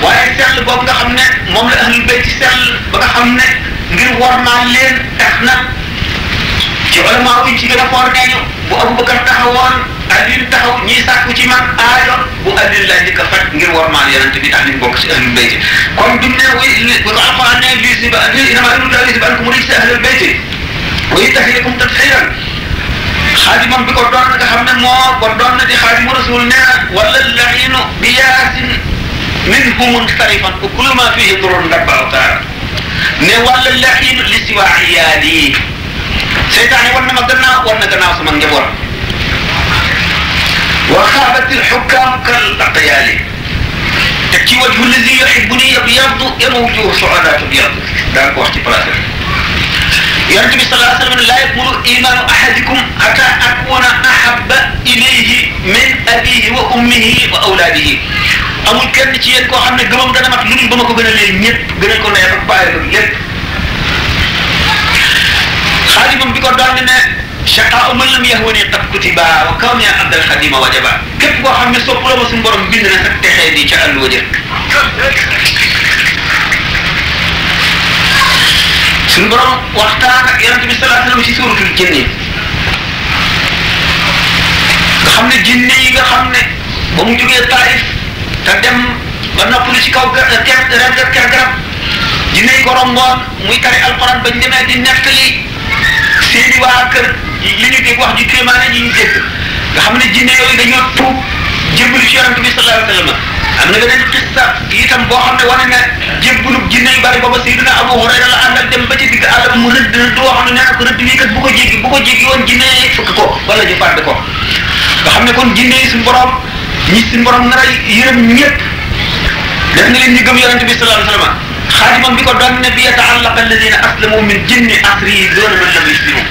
waaye sell boobu nga xam ne moom la ahlul bayt sell ba nga xam ne ngir wormaal leen tax na ci ulama yi ci gën a foor nañu bu Abubakar taxawoon Aliou taxaw ñiy sàkku ci man aajo bu Aliou laa njëkk a faj ngir wormaal yonent bi tax ñu bokk ci ahlul bayt kon duñ ne bu Alxuraan ne lii ba innamaa yuriidu llaahu liyuzhiba ankum rijsa ahlil bayt wa yutahhirakum tathiiran xaadimam bi ko doon nga xam ne moo ko doon di xaadimu rasul nee na wala laxiinu bi yaasin minhu munsarifan wa kullu ma fihi durrun dabba taala ne wala laxiinu li siwa iyaali seytaane war na ma gannaaw war na gannaaw sama njaboot wa xaabatil xukkaam kal aqyaali te ci wajhu lazi yuhibbuni yabyaddu yama wujuhu su'adaa tabyaddu daa ko wax ci place yonent bi sallallahu alayhi wa sallam laa yakmulu imaanu ahadikum hatta akuna ahabba ilayhi min abihi wa ummihi wa awlaadihi amul kenn ci yéen koo xam ne gëmam dana mat lu dul ba ma ko gën a leen ñëpp gën a ko neex ak bàyyi ko lépp xaadimam bi ko doon ne shaqaa'u man lam yahwani qad kutiba wa kawni abdal xadima wajaba képp koo xam ne soppuloo ma suñu borom bind na sax texee di ca àll wajëk suñu borom waxtaan ak yonent bi sallallahu alayhi wa sallam ci suuratul jinni nga xam ne jinne yi nga xam ne ba mu jógee Taif te dem ba noppalu ci kaw ker garab jinne yi ko romboon muy tari alquran bañ demee di nettali seeni waa kër li ñu dégg wax ji kéemaane ñi ñu dégg nga xam ne jinne yooyu dañoo tuub jébbalu ci yonent bi sallallahu alayhi wa sallam am na beneen xissa itam boo xam ne wane na jébbalu jinne yu bari booba Sayyidina Abu Hurayra la àndal dem ba ci digg àll mu rëdd doo xam ne nee na ko rëdd bii kat bu ko jéggi woon jinne fukk ko wala ñu fàdd ko nga xam ne kon jinne yi suñu borom ñi suñu borom nar a yërëm ñëpp def na leen ñu gëm yonent bi sallallahu alayhi wa sallam xaadimam bi ko doon ne bi yata'allaqa alladina aslamu min jinni asri doona man lam yuslimu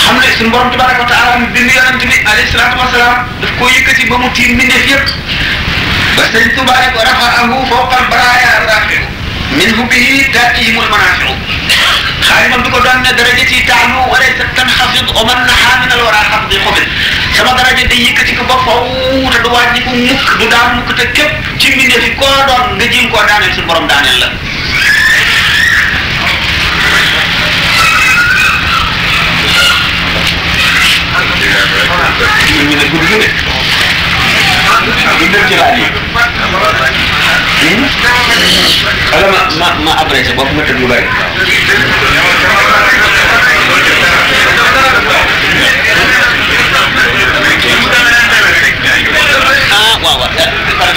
xam ne suñu borom tabaraka wa taala mi bind yonent bi alayhi salaatu wa salaam daf koo yëkkati ba mu tiim mbindeef yëpp ba sëñ Tuubaa ne ko rafa'ahu fawqa al-baraaya rafi'u minhu bihi taatihimul manaafi'u xaadimam bi ko doon ne darajati ta'lu wa laysa tanxafid wa man nahaa min al-waraa xafdi xubid sama daraja day yëkkati ko ba faw te du wàññi ko mukk du daan mukk te képp ci mbindeef yi koo doon nga jéem koo daaneel suñu borom daaneel la ñu ne guddi gi de dem ci laaj yi wala ma adressé bopp ma tëdd lu bari ah waaw waaw par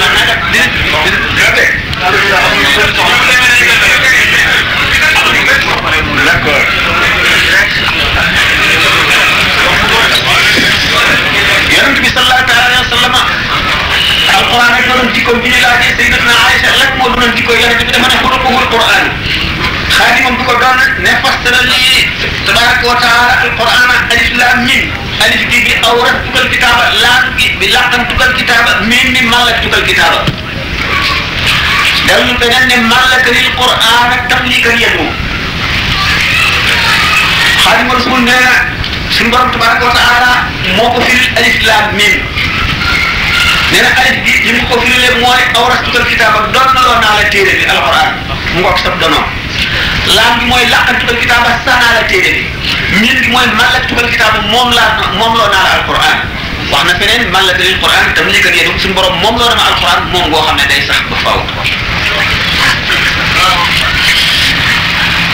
d'accord yonent bi sallallahu alayhi wa sallam alquran rek doon jikkoom bi ñu laajee sayyidatuna Aïcha rek moo doon jikko yonent bi dafa ne xuluquhul quran xaadimam bi ko doon ne fassara lii tabaraka wa taala alquran alif lam mim alif gi bi awratukal kitaaba laam gi bi laqantukal kitaaba mim bi mallaktukal kitaaba dellu beneen ne mallaka lil quran ak tamlikan yadu xaadimu rasul nee na suñu borom tabaraka wa taala moo ko firil alif lam mim nee na alif bi li mu ko firilee mooy awrastukal kitaaba doon na loo naa la téere bi alquran mu ngoog sab dono laam bi mooy laqantukal kitaaba sax naa la téere bi mim bi mooy mallaktukal kitaaba moom loo naa la alquran wax na feneen mallaka lil quran tam li kat yéen suñu borom moom loo dama alquran moom ngoo xam ne day sax ba faaw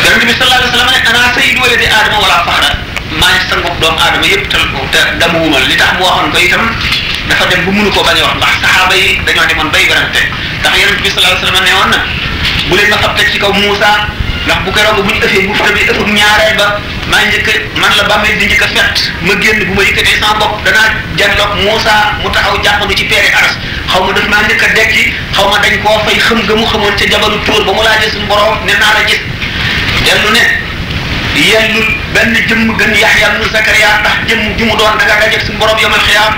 yonent bi sallallahu alayhi wa sallam ne ana sayyidu waladi aadama wala faxra maa ngi sangub doomu aadama yëpp te damuwuma li tax mu waxoon ko itam dafa dem bu mënu koo bañ a wax ndax saxaaba yi dañoo demoon bay garante ndax yonent bi sallallahu alayhi wa sallam ne woon na bu leen ma fab teg ci kaw Muusa ndax bu keroog bu ñu ëffee bufta bi ëffub ñaareel ba maa njëkk man la bàmmeel di njëkk a fett ma génn bu ma yëkkatee sama bopp danaa janloog Muusa mu taxaw jàppandu ci peeri aras xaw ma daf maa njëkk a dekki xaw ma dañ koo fay xëm ga mu xamoon ca jabalu Tuur ba mu laajee suñu borom ne naa la gis dellu ne yellul benn jëmm gën Yaxya ibnu Zakariya ndax jëmm ji mu doon da nga dajeeg suñu borom yomal xiyaam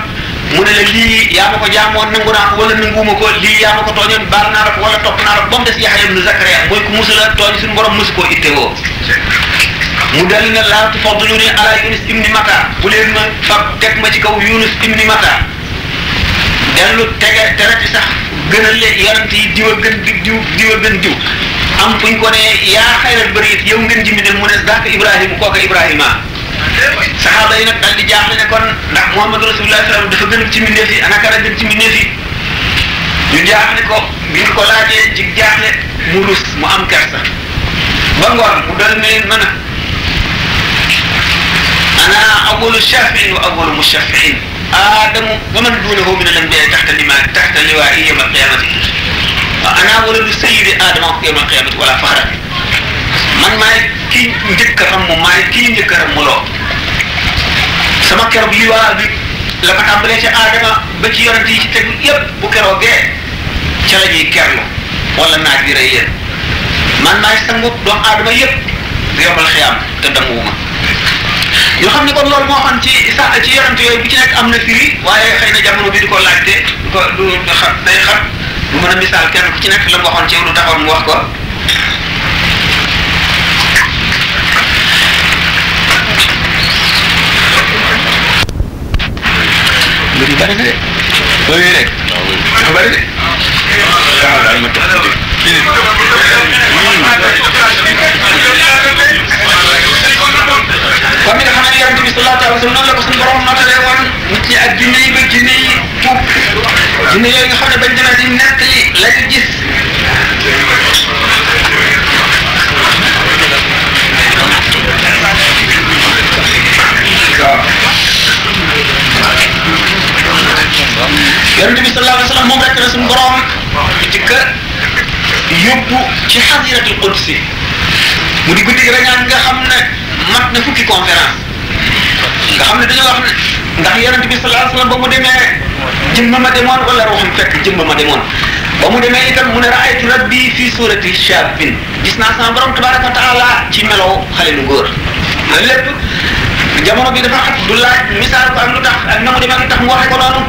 mu ne la lii yaa ma ko jaamoon nangu naa ko wala nanguuma ko lii yaa ma ko tooñoon baal naa la ko wala topp naa la ko ba mu des Yaxya ibnu Zakariya mooy ku musula tooñ suñu borom musu koo ittewoo mu dellu ne laa tufaddiluni ala Yunus ibni Matta bu leen ma fab teg ma ci kaw Yunus ibni Matta dellu tege terati sax gënal leen yonent yi diw a gën diw a gën diw am fuñ ko ne yaa xayral bari yow ngeen jimbi dem mu ne zaka Ibrahima kooka Ibrahima saxaaba yi nag daal di jaaxle ne kon ndax Muhammadu Rasulullah sallallahu dafa gën ci mbindeef yi ana kara gën ci mbindeef yi ñu jaaxle ko bi ñu ko laajee ci jaaxle mu rus mu am kersa ba ngoon mu dal ne leen mën a ana awwalu shafiin wa awwalu mushaffiin aadamu wa man duunahu min al-anbiyaa tahta liwaa'i yawm al-qiyaamati ana waladu sayyidi aadama yawm al-qiyaamati wala faxra man maay kii njëkk a xam maay kii njëkk a xam loo sama keroog liwaa bi la ko tàmbalee ci aadama ba ci yonent yi ci tegu yëpp bu keroogee ca la ñuy kerlu wala naaj bi rey yéen man maay sangu doomu aadama yëpp yawmal qiyaam te danguwuma yoo xam ne kon loolu moo xam ci yonent yooyu bu ci nekk am na firi waaye xëy na jamono bi di ko laajte du xam day xam du mën a misaal kenn ku ci nekk la mu waxoon ci lu taxoon mu wax ko lu di bari na de loolu rek dafa bari de waaw daal ma tax comme ni nga xam ne yonent bi sallallahu alayhi wa sallam noonu la ko suñu borom notalee woon nit ñi ak jinne yi ba jinne yi tuub jinne yooyu nga xam ne bañ demee di nettali la ñu gis waaw yonent bi sallallahu alayhi wa sallam moom rek la suñu borom ci kër yóbbu ci xadiratul qudsi mu di guddi gi rañaan nga xam ne mat na fukki conférence nga xam ne dañoo wax ne ndax yonent bi sallallahu alayhi wa sallam ba mu demee jëmma ma demoon wala ruuxam fekk jëmma ma demoon ba mu demee itam mu ne raaytu rabbi fii surati shaabin gis naa sama borom tabaraka wa taala ci melow xale lu góor loolu lépp jamono bi dafa xat du laaj misaal ko ak lu tax ak na mu demee lu tax mu waxe ko noonu